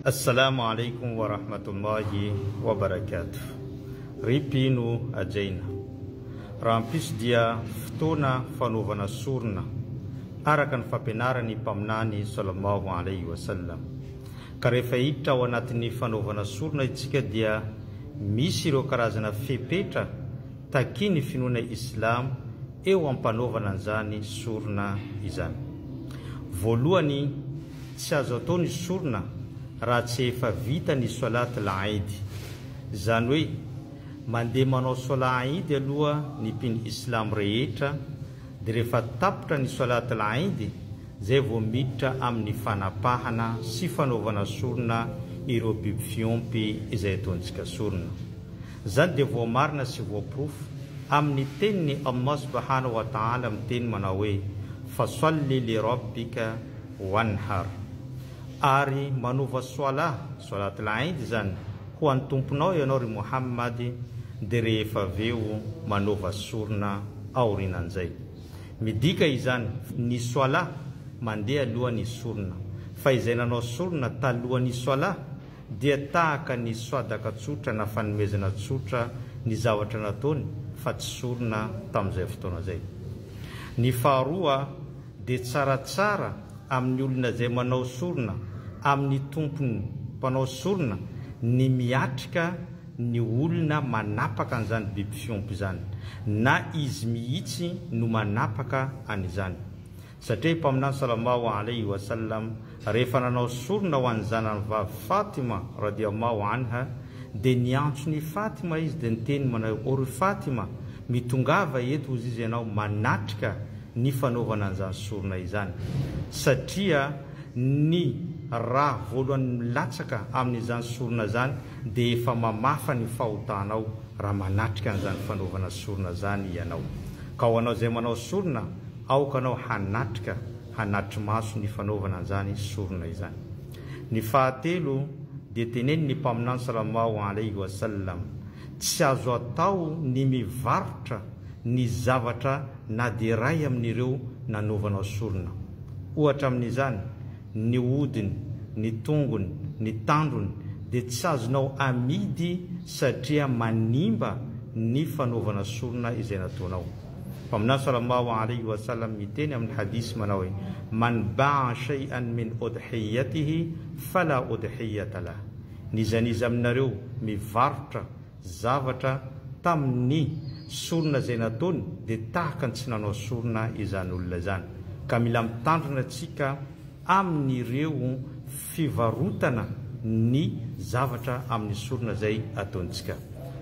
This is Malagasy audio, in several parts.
Assalamu alaikum wa rahmatullahi wa barakatuh. Ry mpino hajaina, rahampitso dia fotoana fanaovana sorona araka ny fampianaran'ny Mpaminany sallallahu alaihi wa sallam. Ka rehefa hiditra ao anatin'ny fanaovana sorona isika dia misy ireo karazana fepetra takian'ny finoana Islamo eo am-panaovana an'izany sorona izany. Voalohany, tsy azo atao ny sorona raha tsy efa vita ny Solat al-Eid. Izany hoe, mandeha manao Solat Eid aloha ny mpino Islamo rehetra, dia rehefa tapitra ny Solat al-Eid, izay vao miditra amin'ny fanapahana sy fanaovana sorona ireo biby fiompy izay ataontsika sorona. Izany dia voamarina sy voaporofo amin'ny tenin'i Allah subhanahu wa ta'ala miteny manao hoe, Fasalli li Rabbika wanhar. Ary manova soalah, soalat al-Eid izany, ho an'ny Tomponao ianao ry Muhammad, dia rehefa avy eo manova sorona aorianan'izay. Midika izany, ny soalah mandeha alohan'ny sorona, fa izay nanao sorona talohan'ny soalah dia tahaka ny swadaka tsotra na fanomezana tsotra ny zavatra nataony fa tsy sorona tamin'izay fotoana izay. Ny faharoa dia tsaratsara amin'ny olona izay manao sorona amin'ny tompony mpanao sorona ny miatrika ny olona manapaka an'izany biby fiompy izany na izy mihitsy no manapaka an'izany. Satria i Mpaminany Salallahu alaihi wa sallam rehefa nanao sorona ho an'ny zanany vavy Fatima radiallahu anha dia niantso ny Fatima izy dia niteny manao hoe, O ry Fatima, mitongava eto hozy izy ianao manatrika ny fanaovana an'izany sorona izany. Satria ny rà voalohany milatsaka amin'izany sorona izany dia efa mamafa ny fahotanao raha manatrika an'izany fanaovana sorona izany ianao. Ka ho anao izay manao sorona, Aoka anao hanatrika hanatri-maso ny fanaovana an'izany sorona izany. Ny fahatelo dia tenenin'ny Mpaminany Salallahu alaihi wa sallam, Tsy azo atao ny mivarotra ny zavatra na dia iray amin'ireo nanaovanao sorona. Ohatra amin'izany, ny hodiny, ny tongony, ny tandrony dia tsy azonao amidy satria manimba ny fanaovana sorona izay nataonao. Mpaminany Salallahu alaihi wa sallam miteny amin'ny hadith manao hoe, Man ba'a shay'an min udhiyatihi fala udhiyata lah. N'iza n'iza aminareo mivarotra zavatra tamin'ny sorona izay nataony dia tahaka ny tsy nanao sorona izany olona izany. Ka mila mitandrina tsika amin'ireo fivarotana ny zavatra amin'ny sorona izay ataontsika.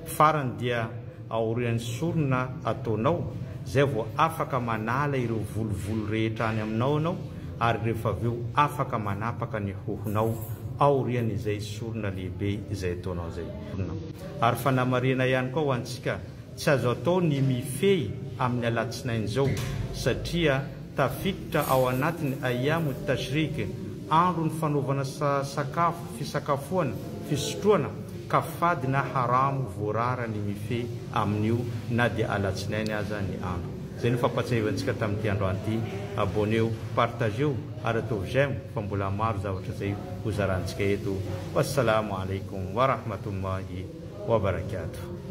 Farany dia aorian'ny sorona ataonao izay vao afaka manala ireo volovolo rehetra any aminao ianao ary rehefa avy eo afaka manapaka ny hohonao aorian'izay sorona lehibe izay ataonao izay. Ary fanamarihana ihany koa ho antsika, tsy azo atao ny mifehy amin'ny alatsinainy izao satria tafiditra ao anatin'ny Ayyam at-Tashriq, andron'ny fanaovana sakafo, fisakafoana, fisotroana, ka fady na haramo voarara ny mifehy amin'io na dia alatsinainy aza ny andro. Izay no fampatsiahivantsika tamin'ity androany ity. Abonneo, partageo ary ataovy j'aime fa mbola maro zavatra izay ho zarantsika eto. Wassalamo alaikum wa rahmatullahi wa barakatuh.